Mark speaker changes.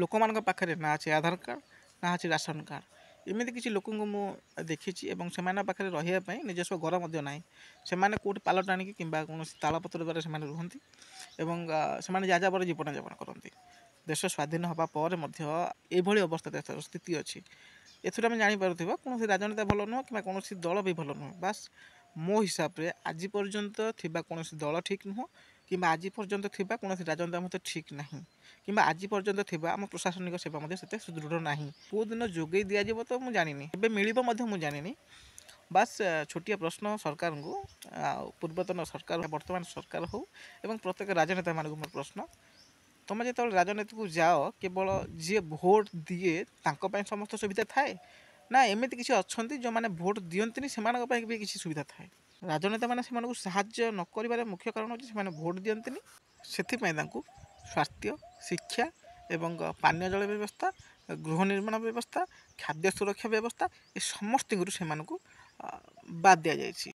Speaker 1: ଲୋକମାନଙ୍କ ପାଖରେ ନା ଅଛି ଆଧାର କାର୍ଡ଼, ନା ଅଛି ରାସନ କାର୍ଡ଼। ଏମିତି କିଛି ଲୋକଙ୍କୁ ମୁଁ ଦେଖିଛି ଏବଂ ସେମାନଙ୍କ ପାଖରେ ରହିବା ପାଇଁ ନିଜସ୍ୱ ଘର ମଧ୍ୟ ନାହିଁ। ସେମାନେ କେଉଁଠି ପାଲ ଟାଣିକି କିମ୍ବା କୌଣସି ତାଳପତ୍ର ଦ୍ୱାରା ସେମାନେ ରୁହନ୍ତି ଏବଂ ସେମାନେ ଯାଯାବର ଜୀବନଯାପନ କରନ୍ତି। ଦେଶ ସ୍ୱାଧୀନ ହେବା ପରେ ମଧ୍ୟ ଏଇଭଳି ଅବସ୍ଥା ଦେଶର ସ୍ଥିତି ଅଛି। ଏଥିରୁ ଆମେ ଜାଣିପାରୁଥିବା କୌଣସି ରାଜନେତା ଭଲ ନୁହଁ କିମ୍ବା କୌଣସି ଦଳ ବି ଭଲ ନୁହଁ। ବାସ୍, ମୋ ହିସାବରେ ଆଜି ପର୍ଯ୍ୟନ୍ତ ଥିବା କୌଣସି ଦଳ ଠିକ୍ ନୁହଁ, କିମ୍ବା ଆଜି ପର୍ଯ୍ୟନ୍ତ ଥିବା କୌଣସି ରାଜନେତା ମଧ୍ୟ ଠିକ୍ ନାହିଁ, କିମ୍ବା ଆଜି ପର୍ଯ୍ୟନ୍ତ ଥିବା ଆମ ପ୍ରଶାସନିକ ସେବା ମଧ୍ୟ ସେତେ ସୁଦୃଢ଼ ନାହିଁ। କେଉଁ ଦିନ ଯୋଗାଇ ଦିଆଯିବ ତ ମୁଁ ଜାଣିନି, ଏବେ ମିଳିବ ମଧ୍ୟ ମୁଁ ଜାଣିନି। ବାସ୍, ଛୋଟିଆ ପ୍ରଶ୍ନ ସରକାରଙ୍କୁ, ଆଉ ପୂର୍ବତନ ସରକାର, ବର୍ତ୍ତମାନ ସରକାର ହଉ ଏବଂ ପ୍ରତ୍ୟେକ ରାଜନେତାମାନଙ୍କୁ ମୋର ପ୍ରଶ୍ନ, ତୁମେ ଯେତେବେଳେ ରାଜନୀତିକୁ ଯାଅ, କେବଳ ଯିଏ ଭୋଟ ଦିଏ ତାଙ୍କ ପାଇଁ ସମସ୍ତ ସୁବିଧା ଥାଏ, ନା ଏମିତି କିଛି ଅଛନ୍ତି ଯେଉଁମାନେ ଭୋଟ ଦିଅନ୍ତିନି ସେମାନଙ୍କ ପାଇଁ ବି କିଛି ସୁବିଧା ଥାଏ? ରାଜନେତାମାନେ ସେମାନଙ୍କୁ ସାହାଯ୍ୟ ନ କରିବାର ମୁଖ୍ୟ କାରଣ ହେଉଛି ସେମାନେ ଭୋଟ ଦିଅନ୍ତିନି। ସେଥିପାଇଁ ତାଙ୍କୁ ସ୍ୱାସ୍ଥ୍ୟ, ଶିକ୍ଷା ଏବଂ ପାନୀୟ ଜଳ ବ୍ୟବସ୍ଥା, ଗୃହ ନିର୍ମାଣ ବ୍ୟବସ୍ଥା, ଖାଦ୍ୟ ସୁରକ୍ଷା ବ୍ୟବସ୍ଥା, ଏ ସମସ୍ତଙ୍କରୁ ସେମାନଙ୍କୁ ବାଦ୍ ଦିଆଯାଇଛି।